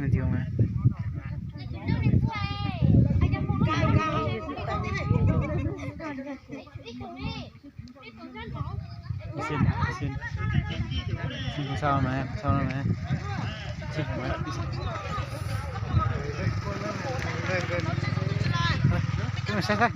Nws tias Xin, xin. Xin, không sao mà, không sao đâu mà. Xin, không sao. Ơ, cứ mà sát sát.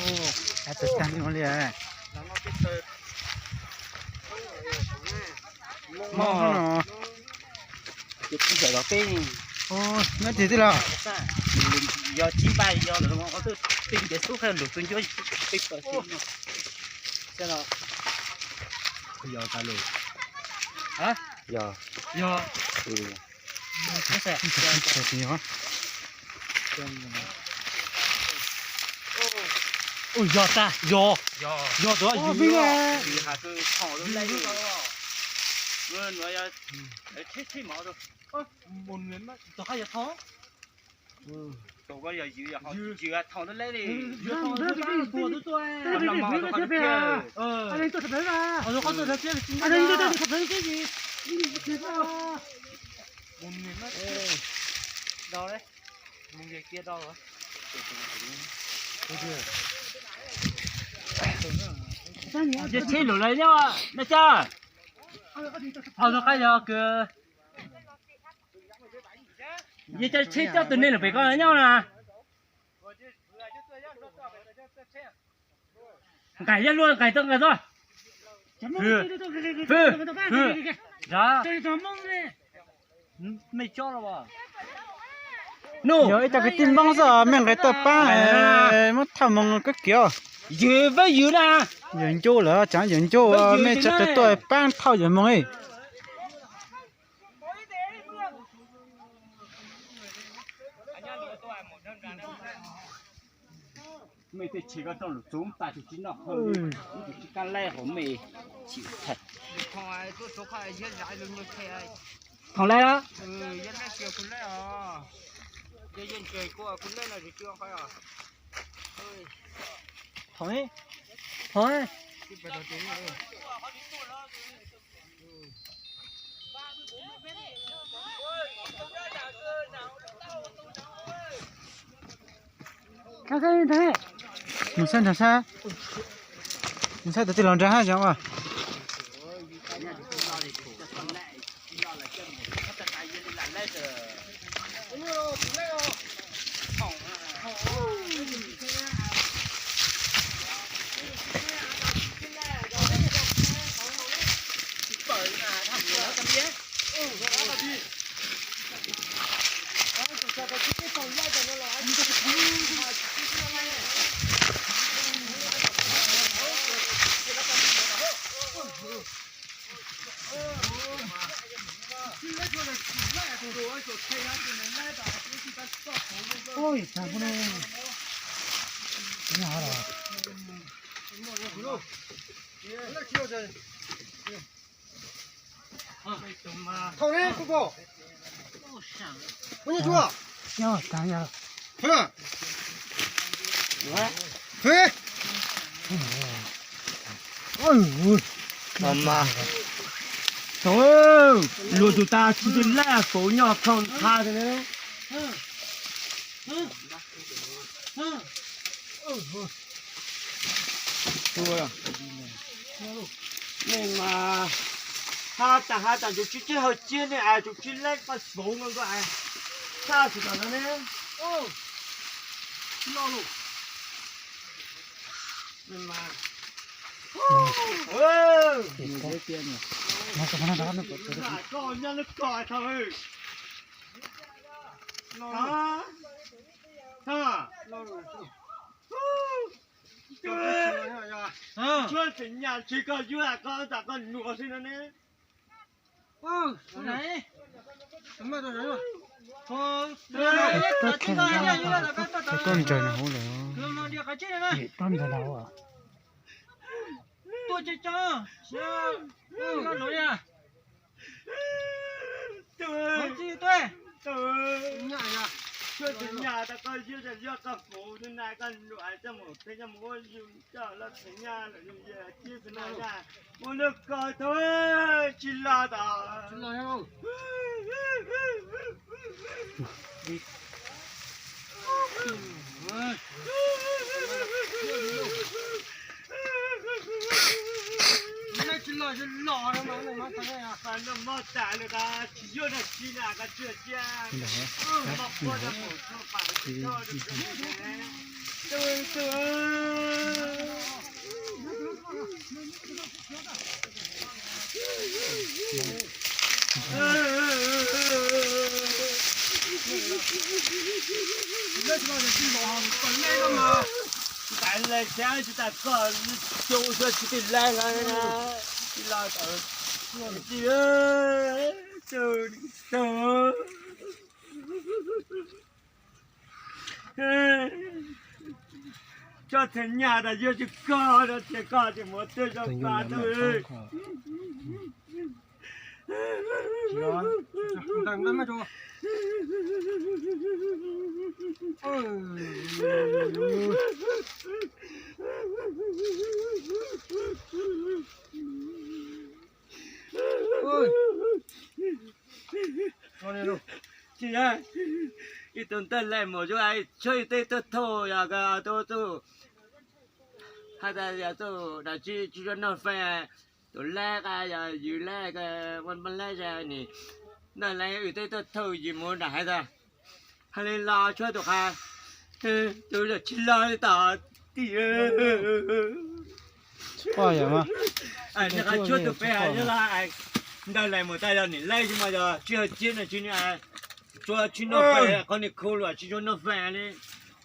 Ub, tag tag li no li. Mob no. Ces tib sawv daws peb, nyob twg tij laug? Yog tsis npaj yog lawv qhov twg peb ntiav xub qhia lus tus ncuab peb pawg xwb no. Yog tas lus. Yog. Yog. Ui, yog tas, yog. Yog tuaj yus. Tus qab yog thoo. Tus ko yog yus, yog thoo leb li. Ces tsheb lus lawv nyob na cas. Ho tus qab yog kws yog cov tsheb coj tus neeg lawm pem ko nyob na. Nqaim yog luaj nqaim tau nqaim tau. Hwj, hwj, hwj. Mej tsob los. Yog ib co kwv tij Hmoob xwb, mej nqis tuaj paab, muab thauj moog kab kiv. Yws, yws na. Yawg Ncuj lawm, tsaam Yawg Ncuj, mej tso tes tuaj paab thauj Yawg moog li. Mej tej tsheb ko rau lub txuv tas tus tsis noj, tus tsis kab laib hauv mej chim thaij. Thoom laib. Thoom, thoom. Mus saib nrag saib, mus saib tus tij laug nrag hab xyov as. Thoom ne, kuv pom. Muaj nyiaj tsuj. Hwv. Hwv. Thoom, luag tus tag tsis tau laj faus nyob thoom tha. Nej mas hab tas hab tas tus tsis txawj hawm tsiab ne, tus tsis laj paj xauv no ko, txhaj xwm tam no ne. Tsuas tseem nyam tsis koj yuav koj tas koj nuam xwb no ne. Tuaj ntsaws nws hauv lawm. Tuaj ntsaws nws hauv. Ua tsis tso, no no ya. Tus, tus, tus, nyaj tas koj yuav cov yuav koj kuv tus nai koj luam coj mus peb coj mus ua yus coj los txheem nyaj lawm yus yam tib tus nai nyaj ua lub ko tau tsis los tas. Tsis los los no mas no mas tag no mas tas lawm tas tsis yuav dab tsi na koj tsiaj cia. Mob quaj rau mus txog pam tsis txog rau rau tus tus. Ntais lais xyab tsis tas koj coj ua tsis tij laij no tsis los tau. Tsis tau. Tsob txheem nyaj tas yuav tsis koj no ces koj tsis mus tuaj zoo pa tuaj. Tsis, ib tug ntawd lais mus zoo hais tshuav ib tug tub thauj yog koj tub txuj hais tias yog txuj dab tsi tsis tshua noj fais, tus lab yog yws lab ua lab zag ni, ntawd lais wb tej tub thauj yws mus nram hais tas hais li los tshuav tus qha, tus yog tsis los li tom tij. Tshuav tus peb hais los ntawd lais mus tas yog nim lab tsis mas yog tsis hawj ciab no tsis ni, tshuav tsis noj fais qhov ni khu luam tsis tshua noj fais li.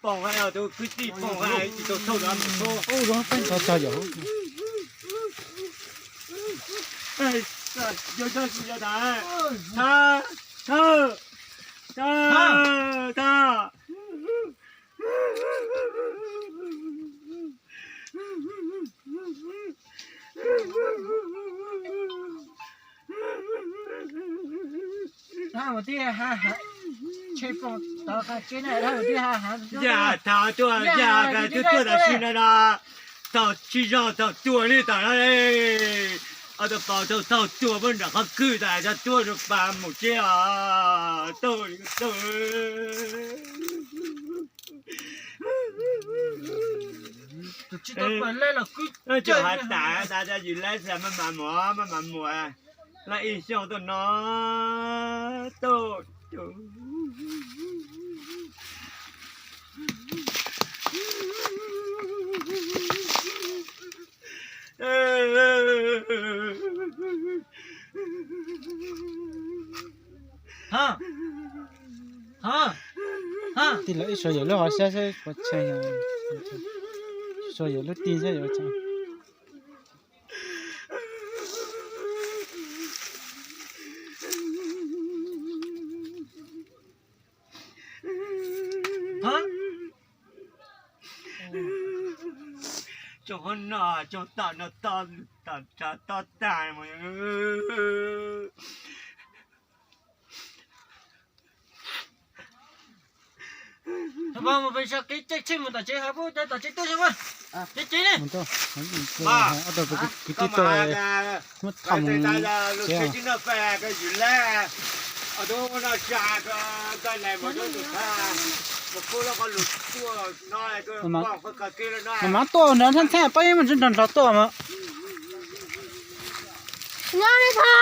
Pom hais tus kwv tij pom hais tsis tau thauj los mus thauj. Ub, zoo peb ntshav tsag yom. Yog tsis yog tas, thab, thab, thab, thab. Yam thaum tuaj yam twb tuaj tam sim no no, thaum tsis zoo thaum tuaj li tam no, ob tug pom thaum thaum tuaj pab nram qhov kwj tas cov tuaj rau pas mus tsev os. Tsis tau pom lab los kwj, tsis has tas tas yus lab xav maj mam mus maj mam mus, lab ib xyoos tuaj no tuaj. Tij laug ib suav yawm lub qhov siab saib puas tsheej, suav yawm lub tij saib yuav tsheej. Tsoom hov no tsoom tom no to, tom tsav to tag. Mus pes sab kev cai tsheej mus tom tsev, tom tsev tuaj, tom tsev ne. Ob tug kwv tij tuaj muab tham mus tsev. Mas mam tuaj nrad ntxhab ntxhab pab ib mus tsis nrog nrog tuaj mas. Nyob li tha.